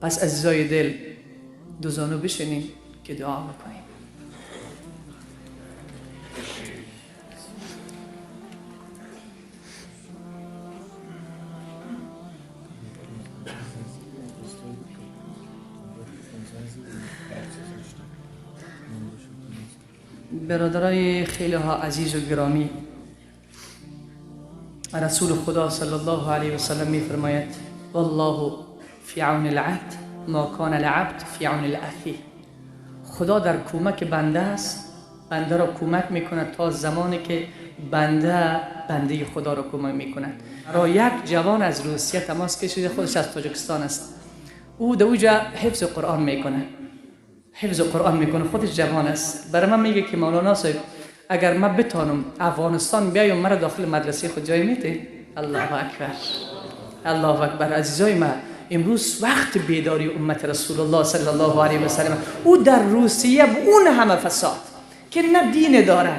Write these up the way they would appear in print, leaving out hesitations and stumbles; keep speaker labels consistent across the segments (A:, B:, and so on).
A: پس عزیزای دل دو زانو بشینیم که دعا بکنیم. برادرای خیلی ها عزیز و گرامی، رسول خدا صلی الله علیه و سلم میفرماید والله فی عون العبد ما کان العبد فی عون الاخی. خدا در کمک بنده است، بنده را کمک میکند تا زمانی که بنده بنده خدا را کمک میکند. را یک جوان از روسیه تماس کشیده، خودش از تاجیکستان است، او در اوجا حفظ قرآن میکنه، حفظ قرآن میکنه، خودش جوان است. برای من میگه که مولانا صاحب اگر من بتانم افغانستان بیایم مرا داخل مدرسه خود جای میده. الله اکبر، الله اکبر. عزیزای من، امروز وقت بیداری امت رسول الله صلی الله علیه و سلم. او در روسیه اون همه فساد که نه دین داره،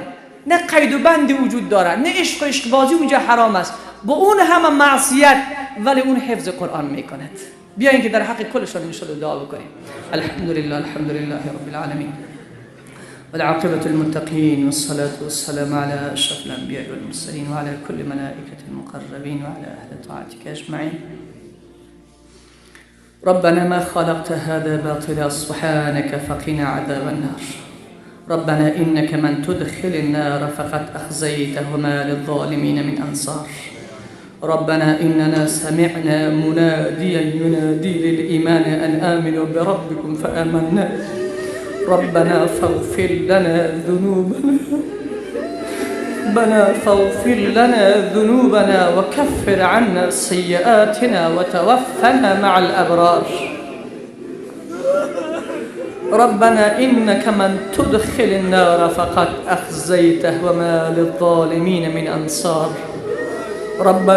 A: نه قید و بند وجود داره، نه عشق و عشق بازی اونجا حرام است، با اون همه معصیت ولی اون حفظ قرآن میکند. بیاین که در حق کلشان انشاءالله دعا بکنیم. الحمدلله، الحمدلله رب العالمین والعاقبة للمتقين والصلاة والسلام على أشرف الأنبياء والمرسلين وعلى كل ملائكة المقربين وعلى أهل طاعتك أجمعين. ربنا ما خلقت هذا باطلا سبحانك فقنا عذاب النار. ربنا إنك من تدخل النار فقد أخزيته وما للظالمين من أنصار. ربنا إننا سمعنا مناديا ينادي للإيمان أن آمنوا بربكم فآمنا. ربنا فاغفر لنا ذنوبنا، ربنا فاغفر لنا ذنوبنا وكفر عنا سيئاتنا وتوفنا مع الأبرار. ربنا إنك من تدخل النار فقد أخزيته وما للظالمين من أنصار. ربنا